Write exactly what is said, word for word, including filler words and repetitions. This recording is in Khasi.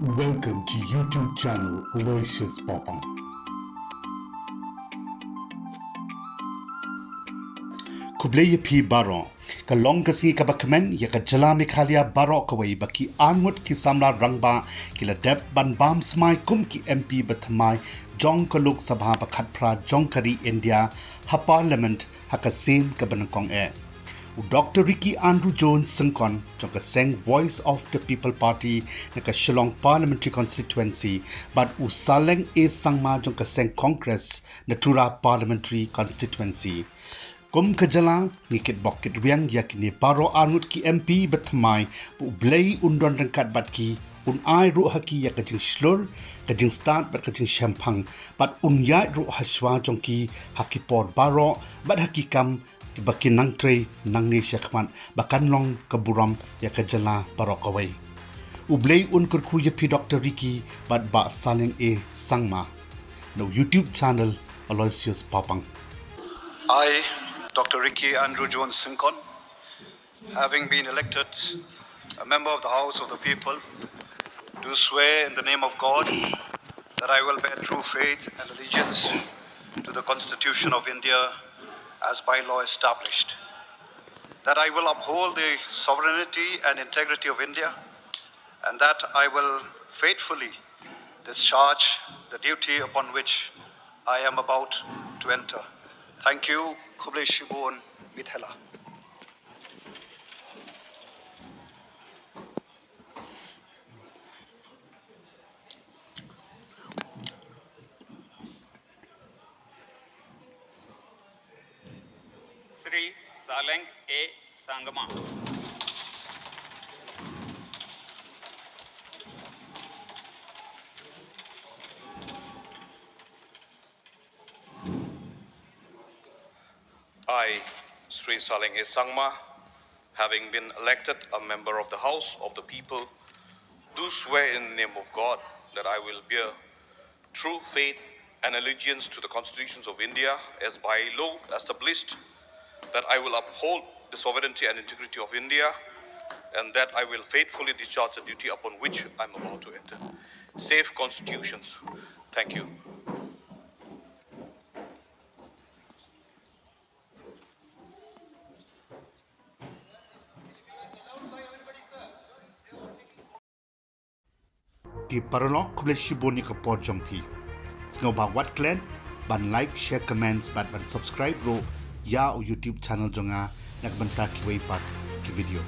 Welcome to YouTube channel Aloysius Pawpang. Khublei ïa phi baroh. Ka long ka sngi kaba kmen ïa ka jylla Meghalaya baroh kawei ba ki arngut ki samla rangbah ki la dep ban bam smai kum ki M P ba thymmai jong ka Lok Sabha ba khatphra jong ka ri India ha Parliament ha ka sien kaba nyngkong eh. U Doctor Ricky Andrew Jones Syngkon jong ka seng Voice of the People Party na ka Shillong Parliamentary Constituency bad u Saleng A Sangma jong ka seng Congress na Tura Parliamentary Constituency. Kum ka jylla ngi kitbok kitrwiang ïa kine baroh arngut ki M P ba thymmai ba U Blei un don ryngkat bad ki, un ai ruh ha ki ïa ka jingshlur, ka jingstad bad ka jingshemphang, bad un ïaid ruh ha shuwa jong ki ha ki por baroh bad ha ki kam ba kin nang trei nangne shakhmat ba kan long ka burom ïa ka jylla baroh kawei. U Blei un kyrkhu ïa phi Doctor Ricky bad Bah Saleng A Sangma. Na u YouTube channel Aloysius Pawpang. I, Doctor Ricky Andrew Jones Syngkon, having been elected a member of the House of the People, do swear in the name of God that I will bear true faith and allegiance to the Constitution of India as by law established, that I will uphold the sovereignty and integrity of India, and that I will faithfully discharge the duty upon which I am about to enter. Thank you. Khublei shibun, Mithela. Shri Saleng A Sangma. I, Shri Saleng A Sangma, having been elected a member of the House of the People, do swear in the name of God that I will bear true faith and allegiance to the constitutions of India as by law established, that I will uphold the sovereignty and integrity of India, and that I will faithfully discharge the duty upon which I am about to enter. Safe constitutions. Thank you. Ki paralok, khublei shibun ïa ka por jong phi. Sngewbha wat klet ban like, share, comments bad ban subscribe ruh ïa u YouTube channel jong nga na ka bynta kiwei pat ki video.